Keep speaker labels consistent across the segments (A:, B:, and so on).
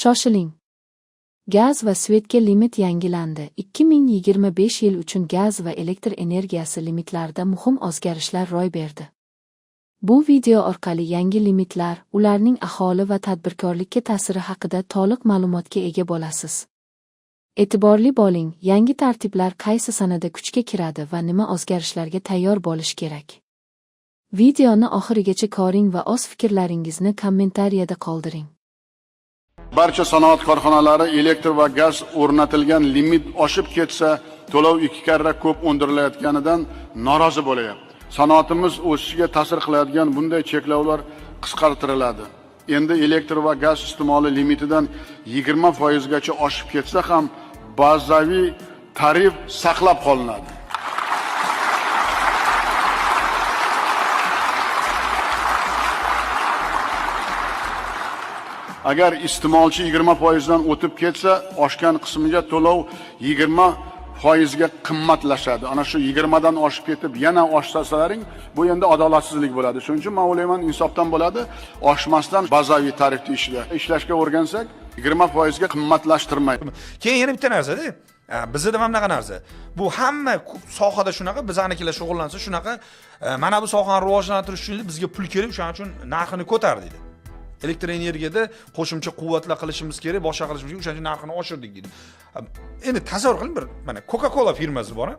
A: Shoshiling! Gaz va svetga limit yangilandi. 2025 yil uchun gaz va elektr energiyasi limitlarida muhim o'zgarishlar ro'y berdi. Bu video orqali yangi limitlar, ularning aholi va tadbirkorlikka ta'siri haqida to'liq ma'lumotga ega bo'lasiz. E'tiborli bo'ling, yangi tartiblar qaysi sanada kuchga kiradi va nima o'zgarishlarga tayyor bo'lish kerak. Videoni oxirigacha ko'ring va o'z fikrlaringizni kommentariyada qoldiring.
B: Barcha sanoat korxonalari elektr va gaz o'rnatilgan limit oshib ketsa, to'lov ikki karra ko'p o'ndirilayotganidan norozi bo'layapti. Sanoatimiz o'sishiga ta'sir qilayotgan bunday cheklovlar qisqartiriladi. Endi elektr va gaz iste'moli limitidan 20% gacha oshib ketsa ham bazaviy tarif saqlab qolinadi. Agar iste'molchi 20% dan o'tib ketsa, oshgan qismiga to'lov 20% ga qimmatlashadi. Ana shu 20 dan oshib ketib yana oshsalaring, bu endi adolatsizlik bo'ladi. Shuning uchun men o'ylayman, insofdan bo'ladi, oshmasdan bazaviy tarifda ishlashga o'rgansak, 20% ga qimmatlashtirmaydi.
C: Keyin yana bitta narsada, bizda mana bunaqa narsa. Bu hamma sohada shunaqa, bizanikilar shug'ullansa shunaqa, mana bu sohani rivojlantirish uchun bizga pul kerak, o'shaning uchun narxini ko'tar deydi. Elektr energiyada qo'shimcha quvvatlar qilishimiz kerak, boshqa qilishimiz kerak, o'shaning uchun narxini oshirdik deydi. Endi tasavvur qiling, bir mana Coca-Cola firmasi bor,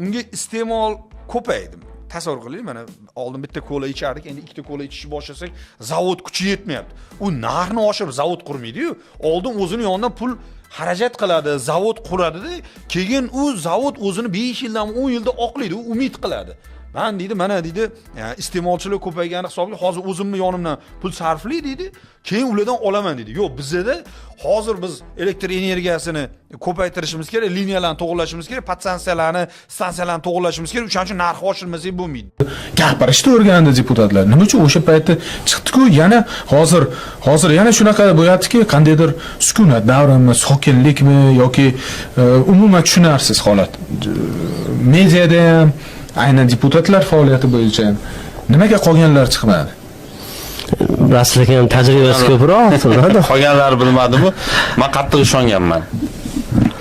C: unga iste'mol ko'paydi. Tasavvur qiling, mana oldin bitta kola ichardik, endi ikkita kola ichishni boshlasak, zavod kuchi yetmayapti. U narxni oshirib zavod qurmaydi-yu, oldin o'zini yonidan pul xarajat qiladi, zavod quradida, keyin u zavod o'zini 5 yildan 10 yilda oqlaydi, u umid qiladi. Man deydi, mana deydi, iste'molchilar ko'paygani hisobiga hozir o'zimni yonimdan pul sarflay deydi, keyin ulardan olaman deydi. Yo'q, bizda hozir biz elektr energiyasini ko'paytirishimiz kerak, liniyalarni to'g'rilashimiz kerak, podstansiyalarni, stansiyalarni to'g'rilashimiz kerak, o'shaning uchun narxi oshirmasak bo'lmaydi.
D: Gapirishni o'rgandi deputatlar. Nima uchun o'sha paytda chiqdi-ku, yana hozir yana shunaqa bo'lyaptiki, qandaydir sukunat davrimi, sokinlikmi yoki umuman tushunarsiz holat. Mediada ham, aynan deputatlar faoliyati bo'yicha ham nimaga qolganlar chiqmadi?
E: Rasul aka tajribasi ko'proq.
F: Qolganlar bilmadimu, man qattiq ishonganman.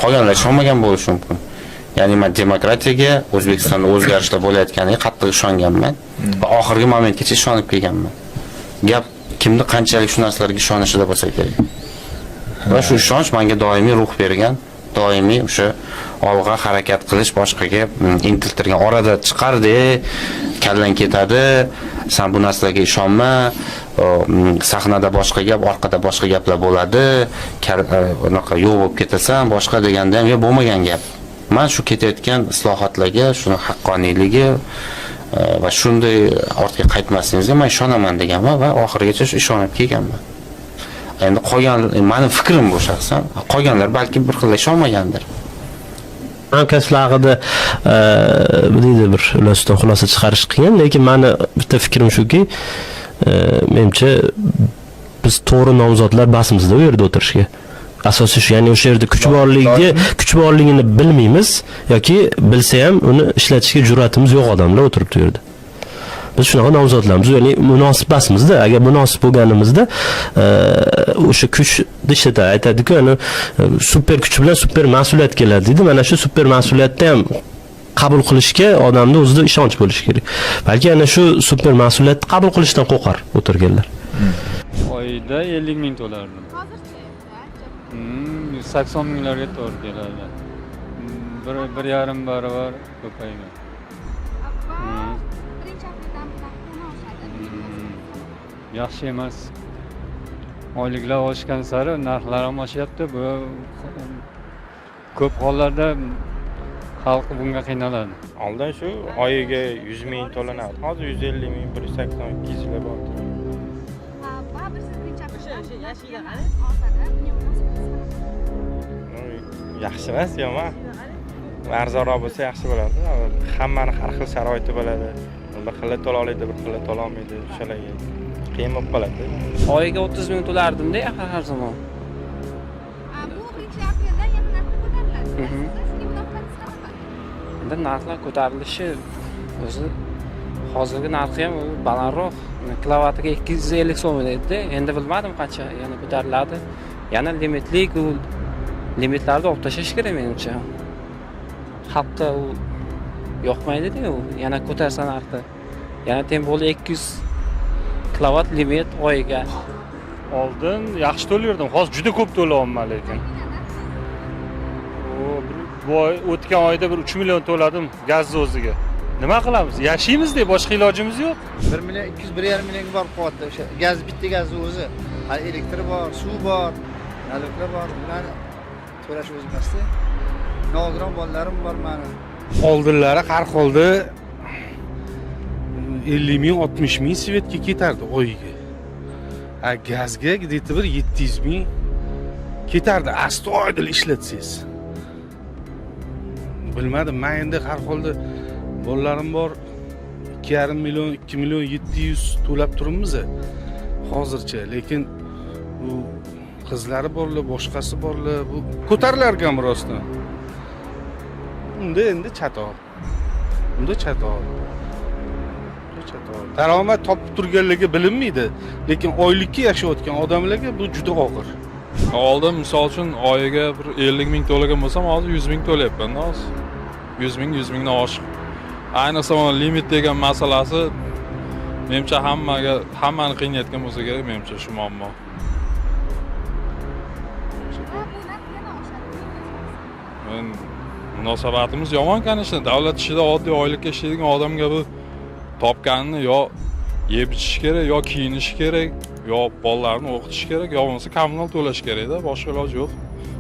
F: Qolganlar ishonmagan bo'lishi mumkin. Ya'ni man demokratiyaga, O'zbekistonda o'zgarishlar bo'layotganiga qattiq ishonganman va oxirgi momentgacha ishonib kelganman. Gap kimni qanchalik shu narsalarga ishonishida bo'lsa kerak. Va shu ishonch menga doimiy ruh bergan, doimiy o'sha olg'a harakat qilish, boshqaga intiltirgan. Orada chiqardi, kallang ketadi, san bu narsalarga ishonma, sahnada boshqa gap, orqada boshqa gaplar bo'ladi, unaqa yo'q bo'lib ketasan, boshqa deganda ham yo'q bo'lmagan gap. Man shu ketayotgan islohotlarga, shuni haqqoniyligi va shunday ortga qaytmasligimizga man ishonaman deganman va oxirigacha shu ishonib kelganman. Endi qolgan, mani fikrim bu shaxsan, qolganlar balki bir xil ishonmagandir.
E: Hamkasblar haqida deydi, bir ular xulosa chiqarish qiyin, lekin mani bitta fikrim shuki, menimcha biz to'g'ri nomzodlar basimizda u yerda o'tirishga. Asosiy shu, ya'ni o'sha yerda kuch borligini bilmaymiz yoki bilsa ham uni ishlatishga jur'atimiz yo'q odamlar o'tiribdi u yerda. Biz shunaqa nomzodlarmiz, ya'ni munosib emasmizda. Agar munosib bo'lganimizda o'sha kuchni ishlatadi. Aytadi-ku, ya'ni super kuch bilan super mas'uliyat keladi deydi. Mana shu super mas'uliyatni ham qabul qilishga odamda o'zida ishonch bo'lishi kerak. Balki ana shu super mas'uliyatni qabul qilishdan qo'rqar o'tirganlar.
G: Oyda 50 ming to'lardim.
H: Hozircha?
G: 180 minglarga to'g'ri keladi. Bir yarim barobar ko'paygan.
H: Birinchi apreldan bu narx yana oshadi.
G: Yaxshi emas. Oyliklar oshgan sari narxlar ham oshyapti. Bu ko'p hollarda xalq bunga qiynaladi.
I: Oldin shu oyiga 100 ming to'lanardi. Hozir 150 ming, 180, 200 lar bor.
H: Baribir siz birinchi apreldan bu narx yana ortadi. Bunga munosabatingiz qanaqa?
I: Yaxshi emas, yomon. Arzonroq bo'lsa yaxshi bo'lardi. Hammani har xil sharoiti bo'ladi. Bir xil to'la oladi, bir xil to'la olmaydi. O'shalarga qiyin bo'lib qoladi.
J: Oyiga 30 ming to'lardim-da har zamon.
H: Bu birinchi apreldan yana narx ko'tariladi. Shunga munosabatingiz qanaqa?
J: Endi narxlar ko'tarilishi o'zi hozirgi narxi ham balandroq. Kilovatiga 250 so'm edi, endi bilmadim qancha yana ko'tariladi. Yana limitlik, u limitlarni olib tashlash kerak menimcha. Xalqqa u yoqmaydi-da, u yana ko'tarsa narxni. Yana тем более 200 kilovat limit oyiga.
G: Oldin yaxshi to'lardim, hozir juda ko'p to'layapman lekin. O, bu oy, o'tgan oyda bir 3 million to'ladim gazni o'ziga. Nima qilamiz? Yashaymiz-da, boshqa ilojimiz yo'q.
K: 1 million 200, 1,5 millionga borib qolyapti o'sha gaz, bitta gazni o'zi. Hali elektr bor, suv bor, налог lar bor, ularni to'lash o'zi emasda. Nogiron bolalarim bor mani.
L: Oldinlari har holda 50 ming, 60 ming свет ga ketardi oyiga. A gazga где-то bir 700 ming ketardi, astoydil ishlatsangiz. Bilmadim, man endi har holda bolalarim bor, 2,5 million, 2 million 700 to'lab turibmiz hozircha, lekin bu qizlari borlar, boshqasi borlar, bu ko'tarilar ekan rostdan. Unda endi chatoq, unda chatoq, unda chatoq. Daromad topib turganlarga bilinmaydi, lekin oylikka yashayotgan odamlarga bu juda og'ir.
M: Oldin, misol uchun, oyiga bir 50 ming to'lagan bo'lsam, hozir 100 ming to'layapman hozir. 100 ming, 100 mingdan oshiq. Ayniqsa mana limit degan masalasi, menimcha, hammaga, hammani qiynayotgan bo'lsa kerak, menimcha, shu muammo.
H: Va bu narx yana oshadi.
M: Men munosabatimiz yomon, конечно. Davlat ishida, oddiy oylikka ishlaydigan odamga bu topganini yo yeb ichish kerak, yo kiyinish kerak, yo bolalarni o'qitish kerak, yo bo'lmasa kommunal to'lash kerakda, boshqa iloji yo'q.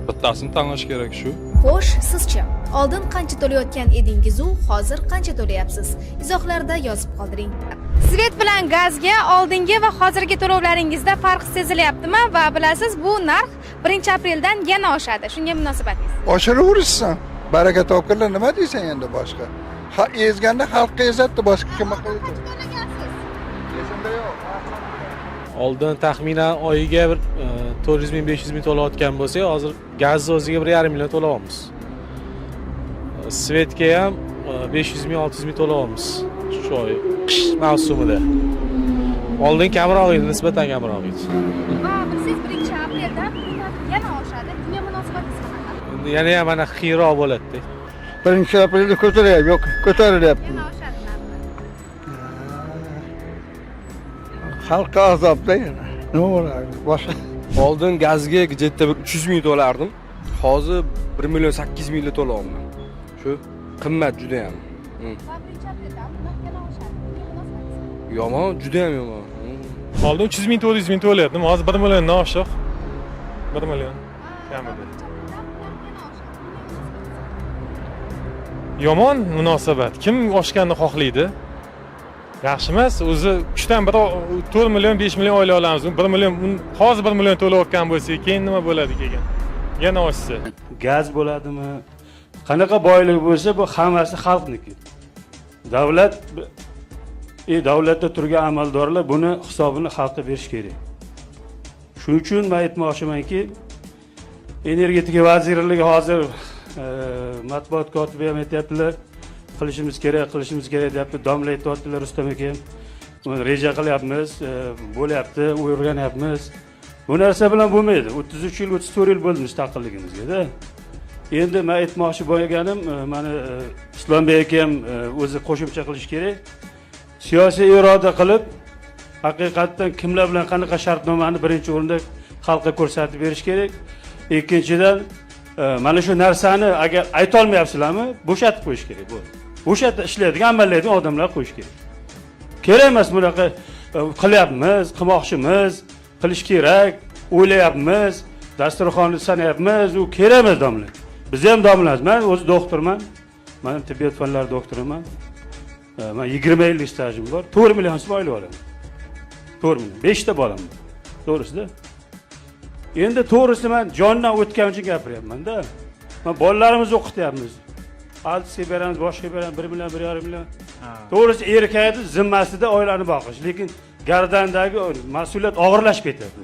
M: Bittasini tanlash kerak shu.
H: Xo'sh, sizchi? Oldin qancha to'layotgan edingiz-u, hozir qancha to'layapsiz? Izohlarda yozib qoldiring. Свет bilan gazga oldingi va hozirgi to'lovlaringizda farq sezilyaptimi? Va bilasiz, bu narx 1 apreldan yana oshadi. Shunga munosabatingiz?
K: Oshiraverishsin. Baraka topganlar, nima deysan endi boshqa? Ha, ezganda xalqqa ezaddi, boshqa kimga qiladi? Esimda yo'q.
N: Oldin taxminan oyiga bir 400 ming, 500 ming to'layotgan bo'lsak, hozir gazni o'ziga 1,5 million to'layapmiz. Свет ga ham 500 ming, 600 ming to'layapmiz shu oy, qish mavsumida. Oldin kamroq edi, nisbatan kamroq edi.
H: Va bilsangiz, 1 apreldan bu narx yana oshadi. Bunga munosabatingiz qanaqa?
N: Endi yana ham mana qiyinroq bo'ladida.
K: 1 aprelda ko'tarilyapti, yo'q, ko'tarilyapti.
H: Yana oshadi narxi.
K: Xalqqa azobda yana. Nima bo'ladi? Boshqa.
O: Oldin gazga где-то bir 300 ming to'lardim. Hozir 1 million 800 mingga to'layapman. Shu qimmat judayam.
H: Va 1 apreldan bu narx yana oshadi. Bunga munosabatingiz?
O: Yomon, judayam yomon.
P: Oldin 300 ming, 400 ming to'layaptim, hozir 1 milliondan oshiq, 1 million kamida. Yomon munosabat. Kim oshganini xohlaydi? Yaxshi emas o'zi. Uchdan biri, 4 million, 5 million oylik olamiz, 1 million, hozir 1 million to'layotgan bo'lsak, keyin nima bo'ladi, keyin yana oshsa?
G: Gaz bo'ladimi, qanaqa boylik bo'lsa, bu hammasi xalqniki. Davlat davlatda turgan amaldorlar buni hisobini xalqqa berish kerak. Shuning uchun man aytmoqchimanki, energetika vazirligi hozir matbuot kotibi ham aytyaptilar, qilishimiz kerak, qilishimiz kerak deyapti. Domla aytyaptilar, Rustam aka ham, reja qilyapmiz, bo'lyapti, o'rganyapmiz. Bu narsa bilan bo'lmaydi. 33 yil, 34 yil bo'ldi mustaqilligimizga-da. Endi man aytmoqchi bo'lganim, mana Islombek aka ham o'zi qo'shimcha qilish kerak. Siyosiy iroda qilib, haqiqatdan kimlar bilan qanaqa shartnomani birinchi o'rinda xalqqa ko'rsatib berish kerak. Ikkinchidan, mana shu narsani agar aytolmayapsizlarmi, bo'shatib qo'yish kerak. Bu bo'shatib ishlaydigan, amallaydigan odamlar qo'yish kerak. Kerak emas bunaqa qilyapmiz, qilmoqchimiz, qilish kerak, o'ylayapmiz, dasturxonni sanayapmiz, u kerak emas, domla. Biz ham domlamiz. Man o'zi doktorman, man tibbiyot fanlari doktoriman. Man 20 yillik stajim bor, 4 million so'm oylik olaman, 4 million. Beshta bolam bor, to'g'risida. Endi to'g'risi, man jondan o'tgani uchun gapiryapmanda. Man bolalarimizni o'qityapmiz, altisga beramiz, boshqa beramiz, 1 million, 1,5 million. To'g'risi, erkakni zimmasida oilani boqish, lekin gardandagi mas'uliyat og'irlashib ketyapti.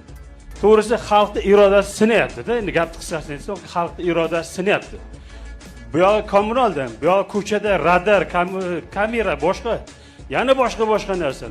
G: To'g'risi, xalqni irodasi sinayaptida. Endi gapni qisqasini aytsak, xalqni irodasi sinyapti. Bu yog'i kommunalda, bu yog'i ko'chada radar, kamera, boshqa, yana boshqa boshqa narsa.